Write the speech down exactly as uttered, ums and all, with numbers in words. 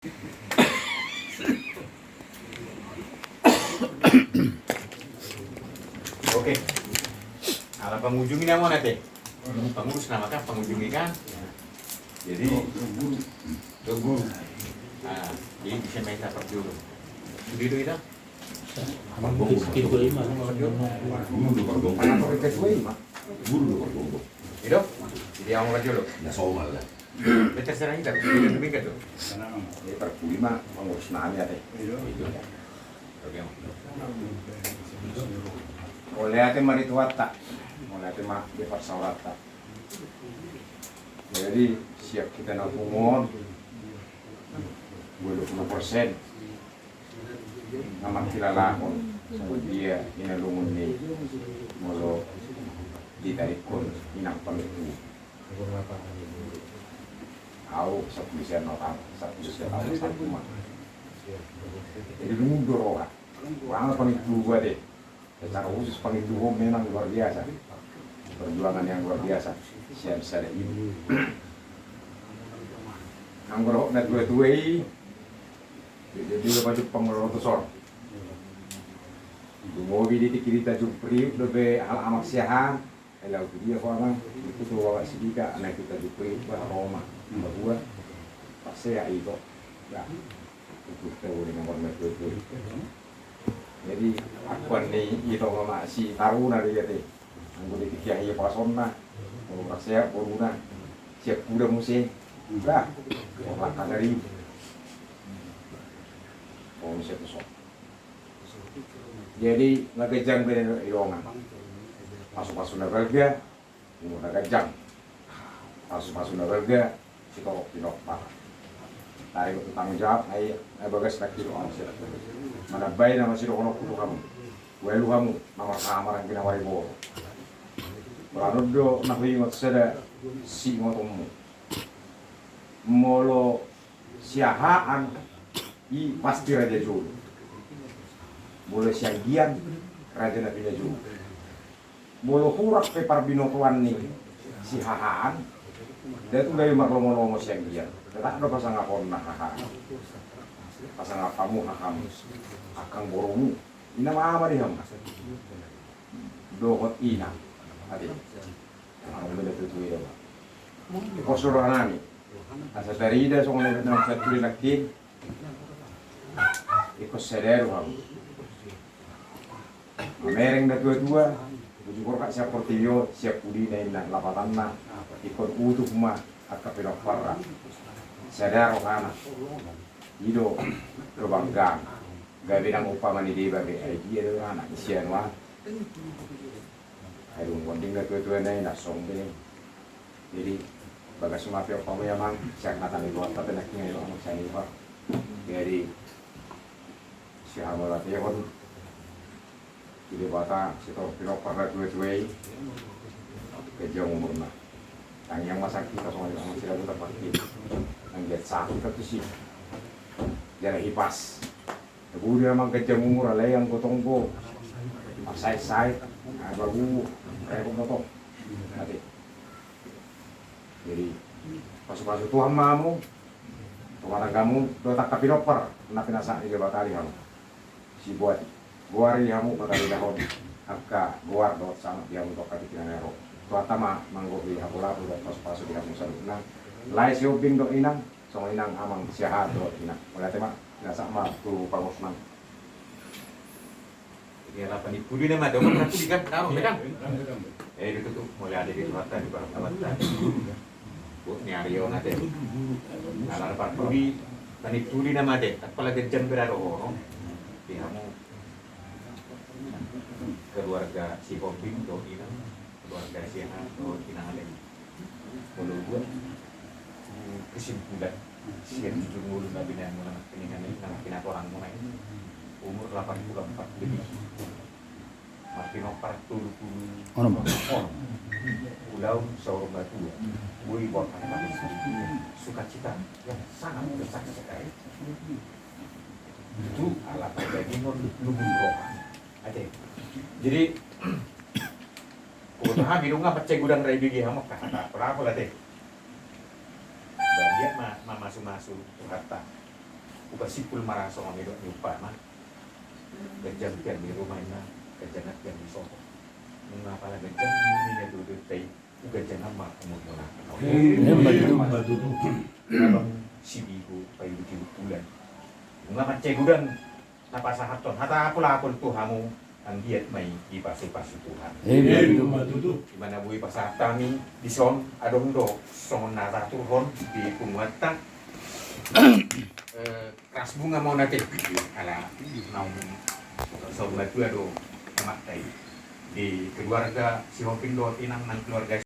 Oke. Ala pangujungi nama na te. Pangurus nama kan pangujungi kan. Jadi guru. Nah, jadi bisa main dapat dulu. Begitu itu. Guru do pargonggo. Guru do pargonggo. Itu? Jadi yang orang jolo. Ya somal lah. Terserah kita. Demikian tuh. Jadi perpuli ma pangurus nami ate. Oke. Oleh ate ma di tuatta. Oleh ate ma di parsaoranta. Jadi siap kita na punguan. Dua puluh persen. Na mangkilalahon songon dia inalungun ni molo ditarikkon inang panitia. Au sampulu sia na tama, sampulu sia tama sampulu ma. Jadi lungun do roha. Kurang panitia dua deh. Secara khusus panitia memang luar biasa. Perjuangan yang luar biasa. Sian sada ini. Anggo rohakna dua-dua i. Jadi dia maju pangurus sor. Dungobi di tikirita jupri dope hal amak siahan. Ela utu dia ko amang. Itu tu wawa sidika anak kita jupri bah Roma. Bahwa. Pas saya itu. Nah. Itu tahu dengan warna dua-dua. Jadi akuan ni ito mama si taruna dia teh. Anggo di pikiran ia pasonna. Kalau pas saya boruna. Siap kuda muse. Bah. Orang kasari. Kalau muse tu sok. Jadi ngagejang beda ilongan. Pasu-pasu na balga. Umur na ganjang. Pasu-pasu na balga. Sitorop pinompar. Taringot tu tanggung jawab na i, na bagas na kiro au sira. Manambai na masidohononku tu hamu. Ualu hamu na marhamaranggi na mariboro. Pola on do na huingot sada siingotonmu. Molo siahaan i pasti raja jolo. Molo sianggian raja na pinajolo. Molo hurang pe parbinotoan ni sihahaan, datu gabe marlomo-lomo sianggian. Tetap do pasangaponna hahaan. Pasangap hamu hahamu. Angkang borumu. Ina ma ama di hamu. Dohot ina. Ate. Angkang beda tutu ida ma. Pos do rohanami. Asa tarida songon na santuri nangkin. Ingkon sada do hamu. Mamereng na tua-tua, bujur ka siap portibi on, siap pudina inna lapatanna, ingkon utup ma angka pinomparna. Sada rohana. I do, do bangga. Gabe nang umpama ni deba be, ai dia do rohana, isian wa. Ai dung gonding na tua-tua na i na song be. Jadi bagas ma pe umpama i amang, sian hata ni Tuhanta pe nangkin i amang sian i pa. Jadi sihamolatehon di Debata sitorop pinompar na tua-tua i. Ganjang umurna. Tangiang ma sian hita songon i amang sira buta pake. Anggiat sahat hita tusi. Jala hipas. Budi amang ganjang umur alai anggo tonggo. Marsahit-sahit. Ai bagu. Ai pemotong. Mate. Jadi pasu-pasu Tuhan ma hamu. Rumah tanggamu dohot angka pinompar na pinasahat ni Debata di hamu. Sibuat goar i hamu patarida hon angka goar dohot sangap di hamu tu angka tingki na ro. Tuhanta ma manggohi hapu-hapu dohot pasu-pasu di hamu saluhutna. Lae si Ombing dohot inang. Songon i nang amang siahaan dohot ina. Mauliate ma, pinasahat ma tu pangurus nang. Jadi ala panipuli nama dohot panipuli kan, taruh kan. Eh, itu tuh mulai ada di Tuhanta di barang Tuhanta. Bu ni Aryo nate. Ala panipuli, panipuli nama deh. Apalagi jam berapa orang? Di hamu keluarga si Ombing dohot ina. Keluarga siahaan dohot inang ale. Molo buat kesimpulan sian jujur ngolu na binaen muna nangkiningan i na nangkin atorang muna i. Umur lapan puluh empat lebih. Marpinompar tolu puluh onom. Onom. Ulaon saur matua. Boi buat anak sukacita yang sangat besar sekali. Itu ala perdagingan luhur roha. Ate. Jadi Kubutuhan hami nunga pacai gudang rai bigi hamok ka hata perapo late. Bagian ma mamasu-masu tu hata. Pasimpul ma ra songon nidok ni umpama. Ganjang tiang ni ruma inna, ganjang tiang ni sopo. Nunga pala ganjang umur ni na dua dua tai, ganjang ma umur muna. Emma tutu. Abang sibigo paibuti bulan. Nunga mancai godang na pasahathon hata apul-apul tu hamu, anggiat ma i dipasu-pasu Tuhan. Emma tutu. Di mana boi pasahat hami dison, adong do songon na taturhon di punguanta. Eh, Ras bunga ma on ate. Ala naung so matua do amak tai. Di keluarga Sihombing do inang nang keluarga